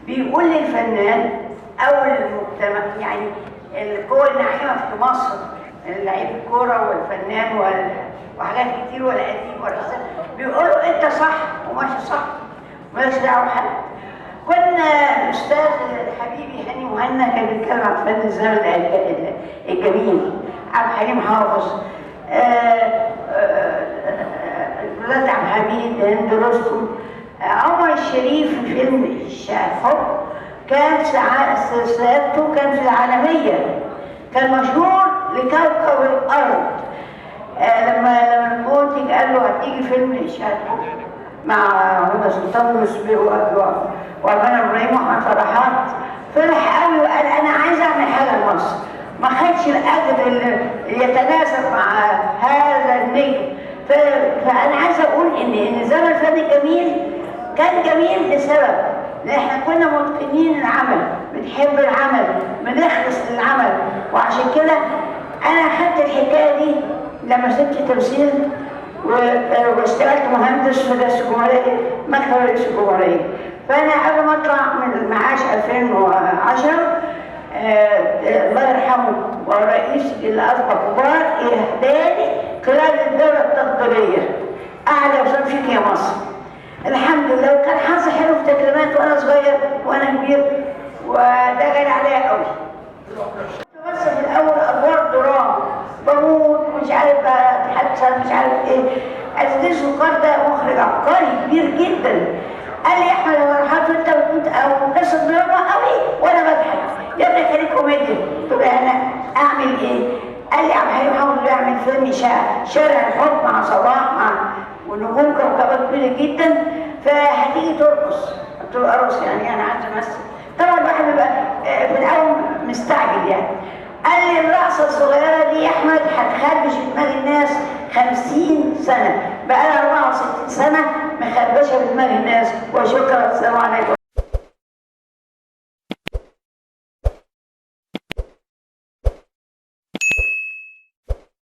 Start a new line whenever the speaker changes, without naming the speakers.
بيقول للفنان او المجتمع، يعني القوى الناعمة في مصر، لعيب الكورة والفنان وحاجات كتير والاديب والرسام، بيقولوا انت صح وماشي صح، مالكش دعوه بحد. كنا الاستاذ حبيبي هاني مهنا كان بيتكلم عن فن الزمن الجميل، عبد الحليم حافظ، الولاد عبد الحميد، هند رستم، عمر الشريف في فيلم الحب كان سيادته كان في العالمية، كان مشهور لكوكب الأرض. لما المنتج قال له هتيجي فيلم الحب مع هدى سلطان وأمانة إبراهيم وأحمد فرحات، فرح قوي وقال أنا عايز أعمل حاجة لمصر. ما خدش الأجر اللي يتناسب مع هذا النجم. فأنا عايزة أقول إن زمن الفن الجميل كان جميل لسبب، لأن إحنا كنا متقنين العمل، بنحب العمل، بنخلص للعمل. وعشان كده أنا خدت الحكاية دي لما سبت التمثيل واشتغلت مهندس في رئاسة الجمهورية، مكتب رئيس الجمهورية. فأنا قبل ما أطلع من المعاش 2010، الله يرحمه ورئيس الأسبق مبارك إهداني قلادة الدولة التقديرية، أعلى وسام فيك يا مصر. الحمد لله، وكان حظي حلو في تكريمات وأنا صغير وأنا كبير، وده غالي عليا قوي. بس في الأول أدوار دراما، بموت مش عارف أتحدث مش عارف إيه. عزيز الفقار ده مخرج عبقري كبير جدا، قال لي يا أحمد أنا فرحان وأنت بتموت أو قصة دراما قوي وأنا بضحك، يا ابني خليك كوميديا. قلت له أنا أعمل إيه؟ قال لي عبد الحليم حافظ بيعمل فيلم شارع الحب مع صباح مع ونجوم كوكبة كبيرة جدا، فهتيجي ترقص. قلت له أرقص يعني أنا عايزة أمثل. طبعا الواحد بيبقى في الأول مستعجل يعني. قال لي الرقصة الصغيرة دي يا أحمد هتخربش في دماغ الناس 50 سنة، بقى لها 64 سنة مخربشة في دماغ الناس. وشكرا، السلام عليكم.